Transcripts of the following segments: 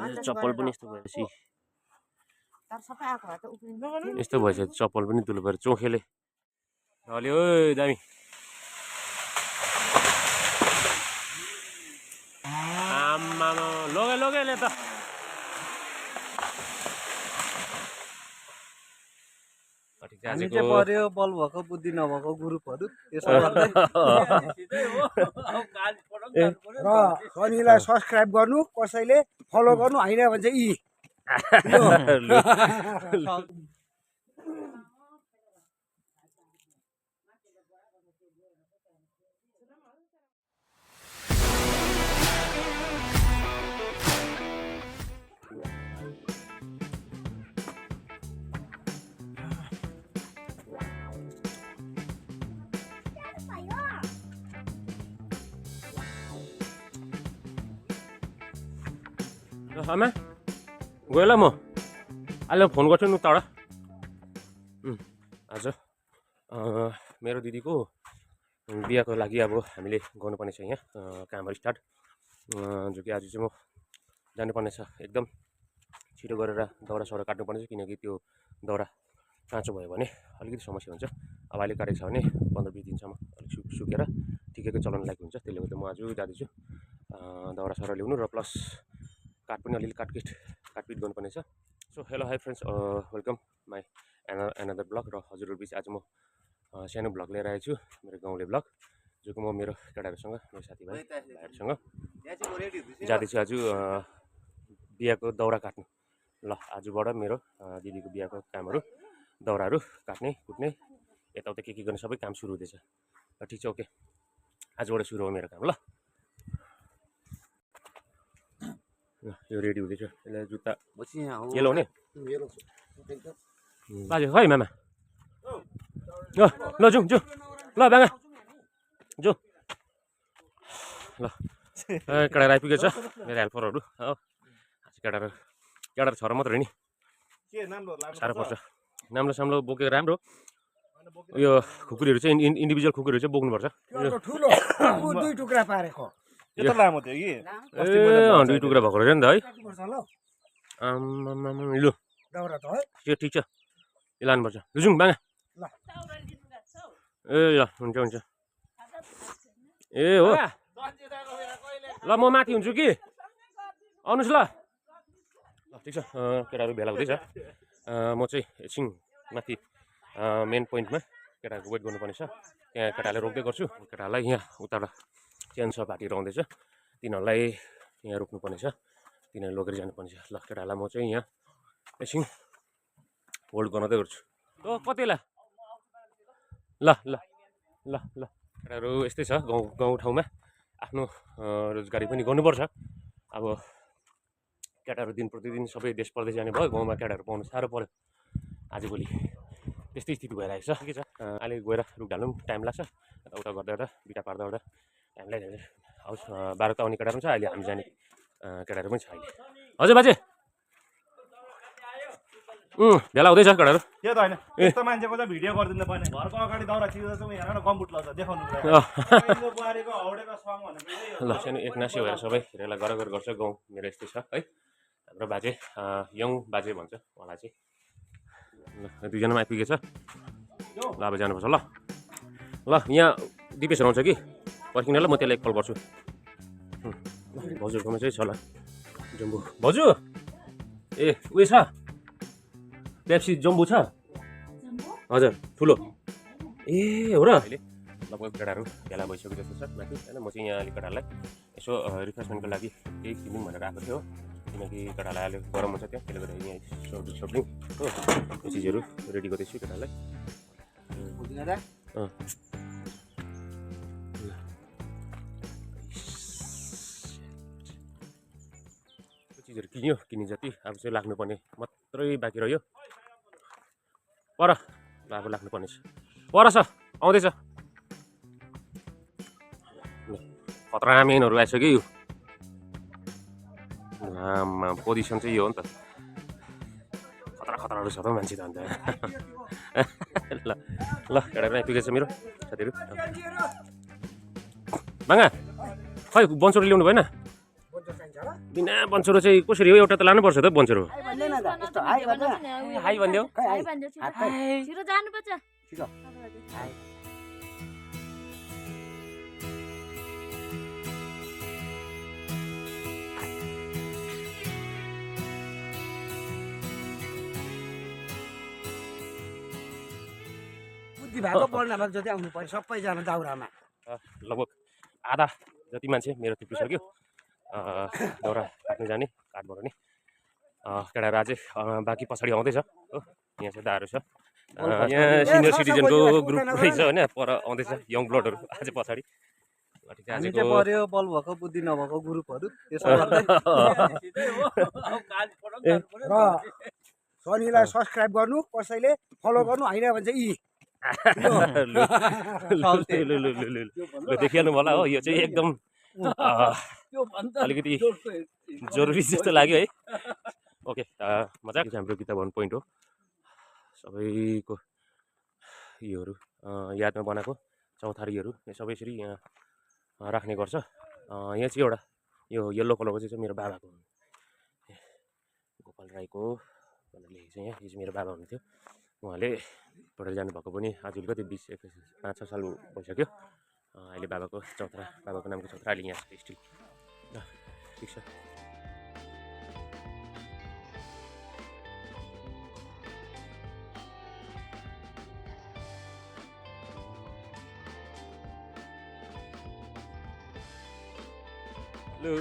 चप्पल पनि यस्तो भएपछि यस्तो भएछ चप्पल पनि धुलो पऱ्यो चोखेले अलि ओइ दामी आम्मा लगे लगेले त हामी चाहिँ पर्यो बल भएको बुद्धि नभएको ग्रुपहरू त्यसो गर्दै र शनिलाई सब्सक्राइब गर्नु कसैले फलो गर्नु होइन भने चाहिँ यी आमा गयो ल म अहिले फोन गर्छु नि तल आज मेरो दिदीको बिहाको लागि अब हामीले गर्नुपर्ने छ यहाँ कामहरू स्टार्ट जो कि आज चाहिँ म जानुपर्ने छ एकदम छिटो गरेर दाउरा साउरा काट्नुपर्ने छ किनकि त्यो दाउरा काँचो भयो भने अलिकति समस्या हुन्छ अब अहिले काटेको छ भने 15-20 दिनसम्म अलिक सुकेर ठिकैको चलाउन लायक हुन्छ त्यसले गर्दा म आज जाँदैछु दाउरा साउरा ल्याउनु र प्लस काट पनि अलिअलि काटपिट गर्नुपर्ने छ so hello hi friends welcome my another blog र हजुरहरू बिच आज म सानो ब्लग लिएर आएको छु मेरो गाउँले ब्लग जो कि म मेरो केटाहरूसँग मेरो साथीभाइहरूसँग जाँदैछु आज बिहाको दाउरा काट्नु ल आजबाट मेरो दिदीको बिहाको कामहरू दाउराहरू काट्ने कुट्ने यताउता के गर्ने सबै काम सुरु हुँदैछ ल ठिक छ ओके आजबाट सुरु हो मेरो काम ल यो रेडी हुँदैछ यसलाई जुत्ता येलो हुने बाजे खै मामा ल जाउँ जाउँ ल बाङ्गा जाउँ ल केटाहरू आइपुगेको छ मेरो हेल्परहरू हो केटाहरू छोरा मात्रै नि साह्रो पर्छ नाम्लो साम्लो बोकेको राम्रो यो खुकुरीहरू चाहिँ इन्डिभिजुअल खुकुरीहरू चाहिँ बोक्नुपर्छ ठुलो 2 टुक्रा पारेको यता लामो थियो कि ए 2 टुक्रा भएको रहेछ नि त है लु दाउरा त है त्यो ठिक छ यो लानुपर्छ लु जाउँ बाङ्गा ए ल हुन्छ हुन्छ ए हो ल म माथि हुन्छु कि आउनुहोस् ल ठिक छ केटाहरू भेला हुँदैछ म चाहिँ एकछिन माथि मेन पोइन्टमा केटाहरूको वेट गर्नुपर्ने छ त्यहाँ केटालाई रोक्दै गर्छु केटाहरूलाई यहाँ उता चेन सप हाटी रहँदैछ तिनीहरूलाई यहाँ रोक्नुपर्ने छ तिनीहरू लगेर जानुपर्ने छ ल केटाहरूलाई म चाहिँ यहाँ एकछिन होल्ड गर्दै गर्छु ल कति बेला ल ल ल ल केटाहरू यस्तै छ गाउँ ठाउँमा आफ्नो रोजगारी पनि गर्नुपर्छ अब केटाहरू दिन प्रतिदिन सबै देश परदेश जाने भयो गाउँमा केटाहरू पाउनु साह्रो पऱ्यो आजभोलि त्यस्तै स्थिति भइरहेको छ के छ अहिले गएर रुख ढाल्नु पनि टाइम लाग्छ उता गर्दा बिटा पार्दा ओर्दा टाइम लाग्यो हाउस 12 आउने केटाहरू पनि छ अहिले हामी जाने केटाहरू पनि छ अहिले हजुर बाजे भेला हुँदैछ केटाहरू त्यो त होइन यस्तो मान्छेको चाहिँ भिडियो गरिदिनु पर्ने घरको अगाडि दाउरा छिर्दैछ यहाँ कम्पुट लगाउँछ देखाउनु ल सानो एकनासी भएर सबै हेरेला गर गर्छ गाउँ मेरो यस्तै छ है हाम्रो बाजे यङ बाजे भन्छ उहाँलाई चाहिँ ल दुईजना आइपुगेछ ल अब जानुपर्छ ल ल यहाँ दिपेशहरू आउँछ कि पर्खिनु ल म त्यसलाई एकपल गर्छु हजुरकोमा चाहिँ छ ल जम्बू भाउजू ए उयो छ पेप्सी जम्बू छ हजुर ठुलो ए हो र अहिले लगभग केटाहरू भेला भइसक्यो जस्तो छ माथि होइन म चाहिँ यहाँ अलिक केटाहरूलाई यसो रिफ्रेसमेन्टको लागि केही किनौँ भनेर आएको थियो किनकि केटालाई अहिले गरम हुन्छ त्यहाँ त्यसले गर्दा यहाँ सोप्लिङ हो यो चिजहरू रेडी गर्दैछु केटालाई चिजहरू किन्यो किने जति अब चाहिँ लाग्नुपर्ने मात्रै बाँकी रह्यो पर ल अब लाग्नुपर्ने छ पर छ आउँदैछ खतरा मेनहरू आइसक्यो यो पोजिसन चाहिँ यो हो नि त खतराहरू छ त मान्छे त अन्त ल ल केटाहरू आइपुगेछ मेरो साथीहरू बाङ्गा खै बन्सोरी ल्याउनु भएन बन्चरो चाहिन्छ होला बिना बन्चरो चाहिँ कसरी हो एउटा त लानुपर्छ त बन्चरो हाई भन्दैन त यस्तो हाई भन्दैन हाई भनिदेऊ खै हाई छिटो जानुपर्छ छिटो हाई बुद्धि भएको पढ्नमा जति आउनु पर्यो सबैजना दाउरामा लगभग आधा जति मान्छे मेरो थुप्रिसक्यो दाउरा काट्नु जाने काठबाट नि केटाहरू अझै बाँकी पछाडि आउँदैछ हो यहाँ चाहिँ दाहरू छ यहाँ सिनियर सिटिजनको ग्रुप रहेछ होइन पर आउँदैछ यङ ब्लडहरू अझै पछाडि ठिक हामी आजको चाहिँ पर्यो बल भएको बुद्धि नभएको ग्रुपहरू त्यसो गर्दै र शनिलाई सब्सक्राइब गर्नु कसैले फलो गर्नु होइन भने चाहिँ ल देखिहाल्नु होला हो यो चाहिँ एकदम अलिकति जरुरी जस्तो लाग्यो है ओके मजाक हाम्रो गीता भवन पोइन्ट हो सबैको योहरू यादमा बनाएको चौथारीहरू यो सबै यसरी यहाँ राख्ने गर्छ यहाँ चाहिँ एउटा यो येल्लो कलरको चाहिँ मेरो बाबाको गोपाल राईको भनेर लेखेको छ यहाँ यो चाहिँ मेरो बाबा हुनुहुन्थ्यो उहाँले पढेर जानुभएको पनि आजभोलि कति 5-6 साल भइसक्यो अहिले बाबाको नामको चौथरा अहिले यहाँ छ स्टिल ठिक छ लु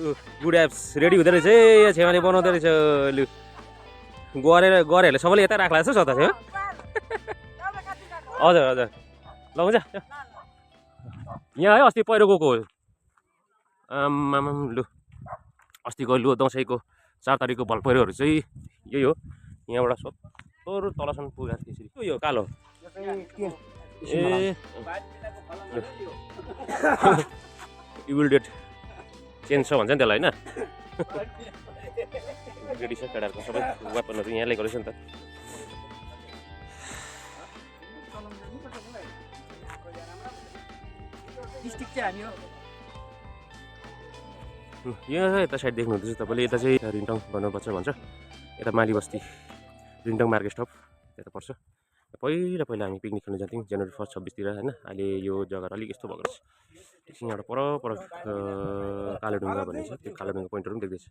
गुड एप्स रेडी हुँदो रहेछ है छेमाले बनाउँदो रहेछ लु गरेर सबैले यता राख्ला जस्तो छ त हजुर हजुर ल हुन्छ यहाँ है अस्ति पहिरो गएको आमाम लु अस्तिको लु दसैँको 4 तारिकको भल पहिरोहरू चाहिँ यही हो यहाँबाट सत्तर तलसम्म पुगेको त्यसरी यो कालो ए इभिल डेट चेन्ज छ भन्छ नि त्यसलाई होइन रेडी छ केटाहरूको सबै वेपनहरू यहाँ ल्याएको रहेछ नि त यहाँ यता साइड देख्नु हुँदैछ तपाईँले यता चाहिँ रिन्टङ भन्नुपर्छ भन्छ यता माली बस्ती रिन्टङ मार्केट स्टप यता पर्छ पहिला हामी पिकनिक खेल्न जान्थ्यौँ जनवरी 1 26 होइन अहिले यो जग्गाहरू अलिक यस्तो भएको रहेछ एकछिन यहाँबाट पर कालोढुङ्गा भन्ने छ त्यो कालोढुङ्गा पोइन्टहरू पनि देख्दैछ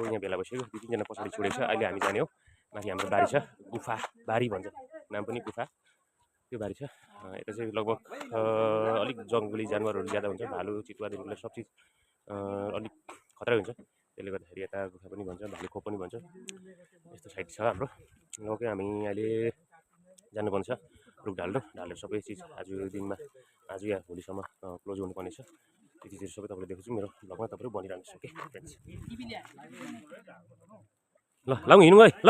यहाँ भेला भइसक्यो 2-3 जना पछाडि छोडेको छ अहिले हामी जाने हो माथि हाम्रो बारी छ गुफा बारी भन्छ नाम पनि गुफा त्यो बारी छ यता चाहिँ लगभग अलिक जङ्गली जानवरहरू ज्यादा हुन्छ भालु चितुवादेखि लिएर सब चिज अलिक खतरा हुन्छ त्यसले गर्दाखेरि यता गुफा पनि भन्छ भालुखोप पनि भन्छ यस्तो साइड छ हाम्रो ओके हामी अहिले जानुपर्ने छ रुख ढालेर सबै चिज आज या भोलिसम्म क्लोज हुनुपर्ने छ त्यो चिजहरू सबै तपाईँले देख्छु मेरो भ्लगमा तपाईँहरू बनिरहनुहोस् ओके फ्रेन्ड्स ल लाउँ हिँड्नु है ल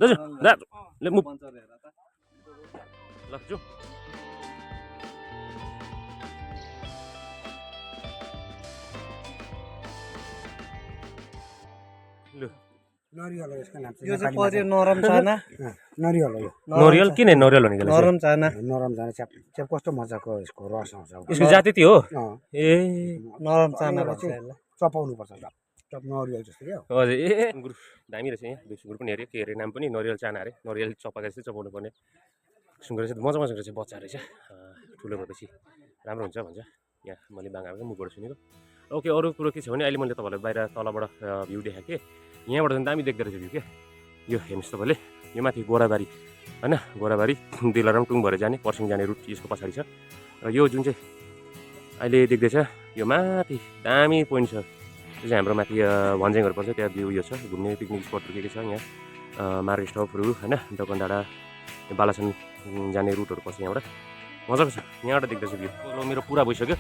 दाजु मुभ ल जाउँ लु नरिवल हो यसको नाम यो चाहिँ पर्यो नरम चाना नरिवल हो यो नरियल किन नरियल भनेको नरम चाना नरम जाने च्याप कस्तो मजाको यसको रस आउँछ यसको जाति त्यो हो ए नरम चाना भन्छ यसलाई चपाउनु पर्छ चप नरिवल जस्तो क्या हजुर ए सुँगुर दामी रहेछ यहाँ सुँगुर पनि हेऱ्यो के अरे नाम पनि नरियल चाना अरे नरियल चपाएको जस्तै चपाउनु पर्ने सुँगुर चाहिँ मजा रहेछ बच्चा रहेछ ठुलो भएपछि राम्रो हुन्छ भन्छ यहाँ मैले बाङ्गाको मुखबाट सुनेको ओके अरू कुरो के छ भने अहिले मैले तपाईँलाई बाहिर तलबाट भ्यू देखाएको थिएँ यहाँबाट चाहिँ दामी देख्दो रहेछ भ्यू क्या यो हेर्नुहोस् तपाईँले यो माथि गोराबारी होइन गोराबारी दिलाराम टुङ भएर जाने पर्सिङ जाने रुट यसको पछाडि छ र यो जुन चाहिँ अहिले देख्दैछ यो माथि दामी पोइन्ट छ त्यो चाहिँ हाम्रो माथि भन्ज्याङहरू पर्छ त्यहाँ भ्यू यो छ घुम्ने पिकनिक स्पटहरू के छ यहाँ मार्केट स्टपहरू होइन दोकान डाँडा बालासन जाने रुटहरू पर्छ यहाँबाट मजाको छ यहाँबाट देख्दैछ भ्यू मेरो पुरा भइसक्यो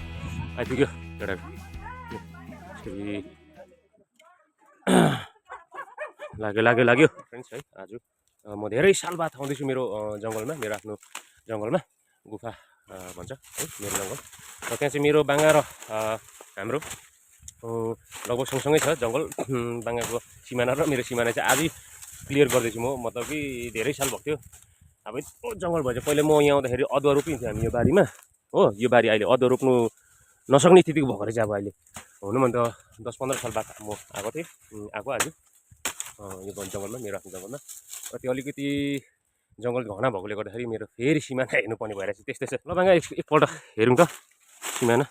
आइपुग्यो एउटा लाग्यो फ्रेन्ड्स है आज म धेरै साल बाद आउँदैछु मेरो जङ्गलमा मेरो आफ्नो जङ्गलमा गुफा भन्छ है मेरो जङ्गल र त्यहाँ चाहिँ मेरो बाङ्गा र हाम्रो लगभग सँगसँगै छ जङ्गल बाङ्गाको सिमाना र मेरो सिमाना चाहिँ आजै क्लियर गर्दैछु म मतलब कि धेरै साल भएको थियो अब यस्तो जङ्गल भएछ पहिला म यहाँ आउँदाखेरि अदुवा रोपिन्थ्यो हामी यो बारीमा हो यो बारी अहिले अदुवा रोप्नु नसक्ने स्थितिको भएको रहेछ अब अहिले हुनु भने त 10-15 साल बाद म आएको थिएँ आएको आज यो जङ्गलमा मेरो आफ्नो जङ्गलमा र त्यो अलिकति जङ्गल घना भएकोले गर्दाखेरि मेरो फेरि सिमाना हेर्नुपर्ने भइरहेछ त्यस्तै छ ल बाङ्गा एकपल्ट हेरौँ त सिमाना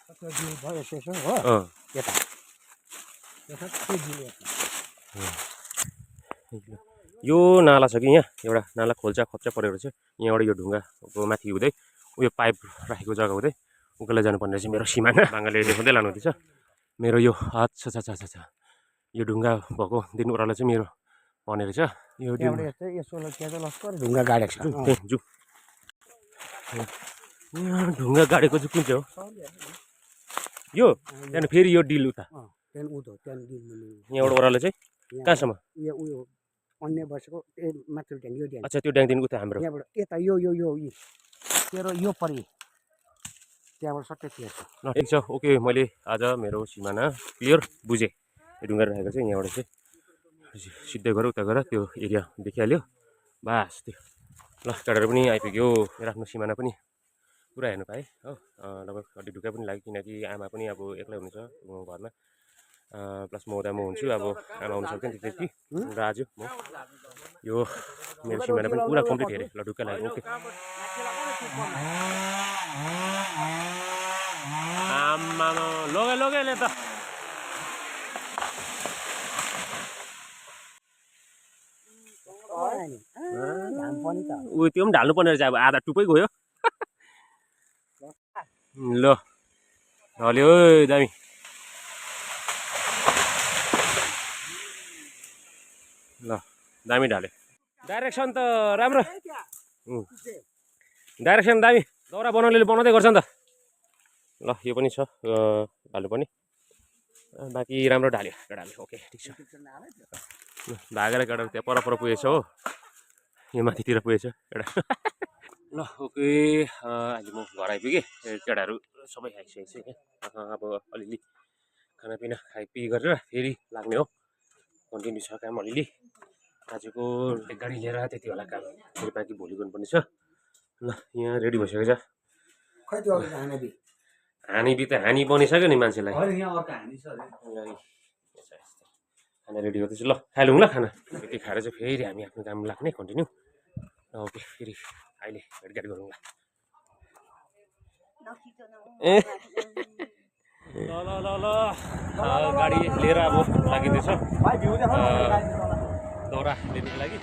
यो नाला छ कि यहाँ एउटा नाला खोल्चा खप्चा परेको रहेछ यहाँबाट यो ढुङ्गाको माथि हुँदै उयो पाइप राखेको जग्गा हुँदै उकालो जानुपर्ने रहेछ मेरो सिमाना बाङ्गाले देखाउँदै लानु हुँदैछ मेरो यो हात छ यो ढुङ्गा भएको दिन ओह्रालो चाहिँ मेरो पर्ने रहेछ यो ढुङ्गा गाडेको छ जु यहाँ ढुङ्गा गाडेको चाहिँ कुन चाहिँ हो यो त्यहाँदेखि फेरि यो डिल उता यहाँबाट ओह्रालो चाहिँ कहाँसम्म अन्य बसेको माथिल्लो ड्याङ यो ड्याङ अच्छा त्यो ड्याङदेखि उता हाम्रो यहाँबाट यता यो तेरो यो परि त्यहाँबाट सट्टै थियो ल ठिक छ ओके मैले आज मेरो सिमाना क्लियर बुझेँ यो ढुङ्गा राखेको चाहिँ यहाँबाट चाहिँ सिधै गएर उता गएर त्यो एरिया देखिहाल्यो बास त्यो ल केटाहरू पनि आइपुग्यो मेरो आफ्नो सिमाना पनि पुरा हेर्नु पाएँ हो लगभग अलि ढुक्कै पनि लाग्यो किनकि आमा पनि अब एक्लै हुनुहुन्छ घरमा प्लस म हुँदा म हुन्छु अब आमा आउनु सक्दैन त्यति र आज म यो मेरो सिमाना पनि पुरा कम्प्लिट हेरेँ ल ढुक्कै लाग्यो ओके आमा लगे त उयो त्यो पनि ढाल्नु पर्ने रहेछ अब आधा टुप्पै गयो ल ढल्यो दामी ल दामी ढाल्यो डाइरेक्सन त राम्रो डाइरेक्सन दामी दाउरा बनाउनेले बनाउँदै गर्छ नि त ल यो पनि छ ढाल्नु पनि बाँकी राम्रो ढाल्यो केटाले ओके ठिक छ भागेर केटाहरू त्यहाँ पर पुगेछ हो यो माथितिर पुगेछ एउटा ल ओके अहिले म घर आइपुगेँ केटाहरू सबै आइसकेको छ अब अलिअलि खानापिना खाइपी गरेर फेरि लाग्ने हो कन्टिन्यू छ काम अलिअलि आजको गाडी लिएर त्यति होला काम फेरि बाँकी भोलि गर्नुपर्ने छ ल यहाँ रेडी भइसकेको छ खै त्यो हानेबी हानी त हानी बनिसक्यो नि मान्छेलाई खाना रेडी गर्दैछु ल खाइलौँ ल खाना त्यति खाएर चाहिँ फेरि हामी आफ्नो काम लाग्ने कन्टिन्यू ओके फेरि अहिले भेटघाट गरौँ ल ए ल गाडी लिएर अब लागिँदैछ दाउरा लिनुको लागि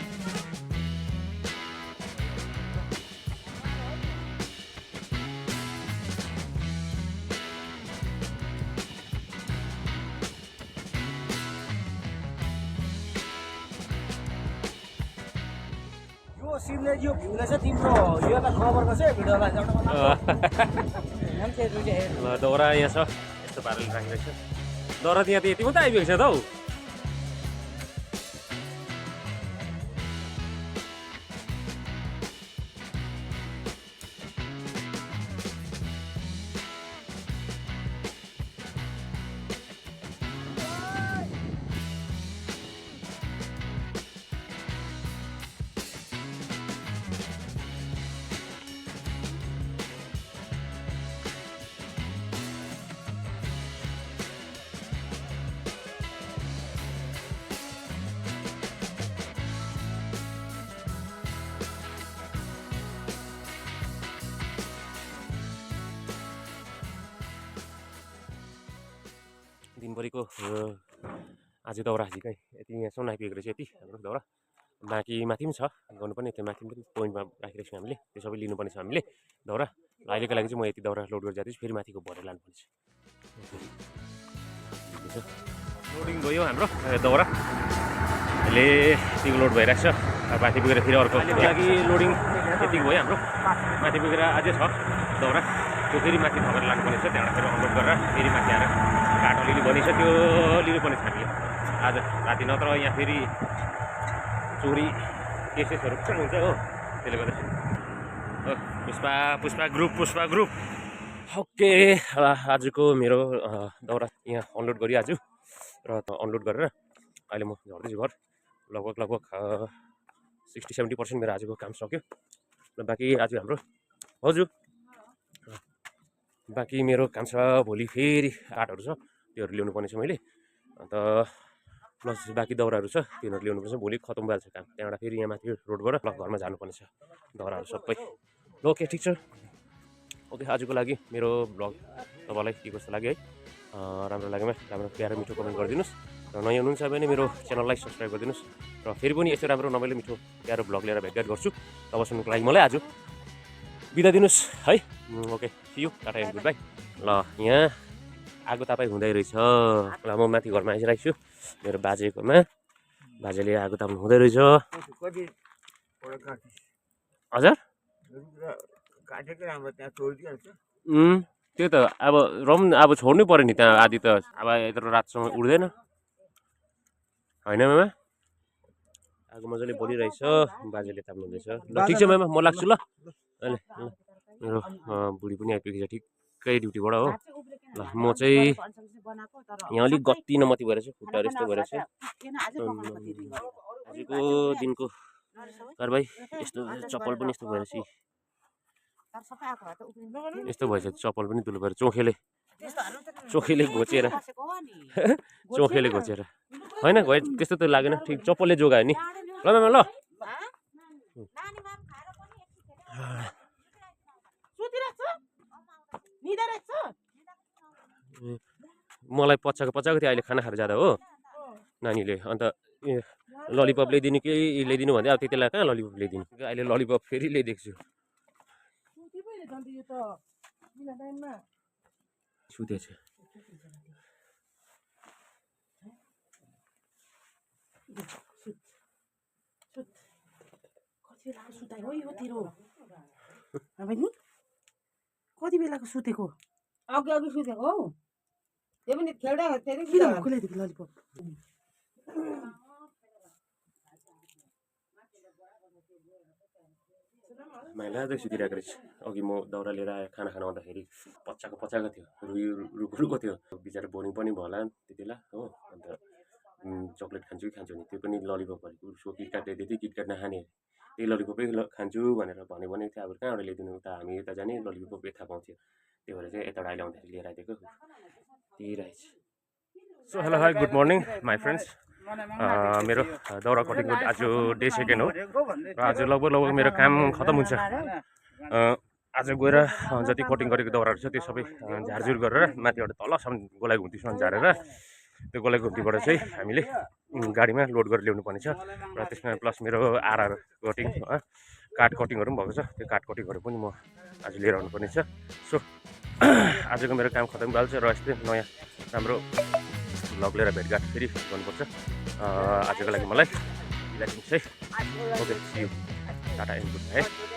सिमले यो भ्यूले चाहिँ तिम्रो यो त खबरको चाहिँ भिडियोलाई ल दाउरा यहाँ छ यस्तो पाराले राखिरहेको छ दाउरा त्यहाँ त यति मात्रै आइपुगेको छ त हौ दिनभरिको आज दाउरा झिकै यति यहाँसम्म आइपुगेको रहेछ यति हाम्रो दाउरा बाँकी माथि पनि छ गर्नुपर्ने त्यो माथि पनि पोइन्टमा राखिरहेको छौँ हामीले त्यो सबै लिनुपर्ने छ हामीले दाउरा अहिलेको लागि चाहिँ म यति दाउरा लोड गरेर जाँदैछु फेरि माथिको भरेर लानुपर्ने छ लोडिङ भयो हाम्रो दाउरा अहिले यतिको लोड भइरहेको छ माथि पुगेर फेरि अर्को लागि लोडिङ यतिको भयो हाम्रो माथि पुगेर अझै छ दाउरा त्यो फेरि माथि थपेर लानुपर्ने छ त्यहाँबाट फेरि अनलोड गरेर फेरि माथि आएर घाट अलिअलि बनिन्छ त्यो लिनुपर्ने छ हामीले आज राति नत्र यहाँ फेरि चोरी केसेसहरू पनि हुन्छ हो त्यसले गर्दा पुष्पा ग्रुप ओके आजको मेरो दाउरा यहाँ अनलोड गरिहाल्छु र अनलोड गरेर अहिले म झर्दैछु घर लगभग 60-70% मेरो आजको काम सक्यो र बाँकी आज हाम्रो हजुर बाँकी मेरो काम छ भोलि फेरि काठहरू छ त्योहरू ल्याउनु पर्ने छ मैले अन्त प्लस बाँकी दाउराहरू छ तिनीहरू ल्याउनुपर्छ भोलि खतम भइहाल्छ काम त्यहाँबाट फेरि यहाँ माथि रोडबाट घरमा जानुपर्ने छ दाउराहरू सबै ल ओके ठिक छ ओके आजको लागि मेरो ब्लग तपाईँलाई के कस्तो लाग्यो है राम्रो लागेमा राम्रो प्यारो मिठो कमेन्ट गरिदिनुहोस् र नयाँ हुनुहुन्छ भने मेरो च्यानललाई सब्सक्राइब गरिदिनुहोस् र फेरि पनि यस्तो राम्रो नभएले मिठो प्यारो ब्लग लिएर भेटघाट गर्छु तबसम्मको लागि मलाई आज बिदा दिनुहोस् है okay see you tata and goodbye ल यहाँ आगो तपाईँ हुँदै रहेछ ल म माथि घरमा आइसकेको छु मेरो बाजेकोमा बाजेले आगो ताप्नु हुँदै रहेछ हजुर त्यो त अब रम अब छोड्नु पऱ्यो नि त्यहाँ आदि त अब यत्रो रातसम्म उड्दैन होइन मामा आगो मजाले बलिरहेछ बाजेले ताप्नु हुँदैछ ल ठिक छ मामा म लाग्छु ल अहिले मेरो बुढी पनि आइपुगेको छ ठिक्कै ड्युटीबाट हो ल म चाहिँ यहाँ अलिक गत्ती नमती भएर चाहिँ खुट्टाहरू यस्तो भएर चाहिँ आजको दिनको कारबाही यस्तो चप्पल पनि यस्तो भएपछि यस्तो भएछ चप्पल पनि धुलो भएर चोखेले घोचेर चोखेले घोचेर होइन त्यस्तो त लागेन ठिक चप्पलले जोगायो नि ल मामा ल मलाई पछाएको थियो अहिले खाना खाएर जाँदा हो नानीले अन्त ललिपप ल्याइदिनु कि ल्याइदिनु भन्दै अब त्यति बेला कहाँ ललिपप ल्याइदिनु अहिले ललिपप फेरि ल्याइदिएको छु सुतेछ कति बेलाको सुतेको अघि सुतेको हौ त्यो पनि खेल्दा खुलाइदिएको ललिपप माइला चाहिँ सुतिरहेको रहेछ अघि म दाउरा लिएर आएर खाना खान आउँदाखेरि पचाएको थियो रुको थियो बिचरा बोरिङ पनि भयो होला त्यति बेला हो अन्त चक्लेट खान्छु कि खान्छु नि त्यो पनि ललिपपहरू उसको किटकाट ल्याइदिएको थियो किटकाट नखाने त्यही ललिपपै खान्छु भनेर भनेको थियो अब कहाँबाट ल्याइदिनु उता हामी यता जाने ललिपप यता पाउँथ्यो त्यो भएर चाहिँ यताबाट अहिले आउँदाखेरि लिएर आइदिएको त्यही रहेछ so hello hi good morning my friends मेरो दाउरा कटिङको आज डे सेकेन्ड हो र आज लगभग मेरो काम खतम हुन्छ आज गएर जति कटिङ गरेको दाउराहरू छ त्यो सबै झारझुर गरेर माथिबाट तलसम्म गोलाइ घुम्तीसम्म झारेर त्यो गोलाइ घुम्तीबाट चाहिँ हामीले गाडीमा लोड गरेर ल्याउनु पर्ने छ र त्यसमा प्लस मेरो आरआर कटिङ काठ कटिङहरू पनि भएको छ त्यो काठ कटिङहरू पनि म आज लिएर आउनुपर्ने छ सो आजको मेरो काम खतम भइहाल्छ र यस्तै नयाँ राम्रो भ्लग लिएर भेटघाट फेरि गर्नुपर्छ आजको लागि मलाई बिदा दिनुहोस् है okay see you tata and goodbye है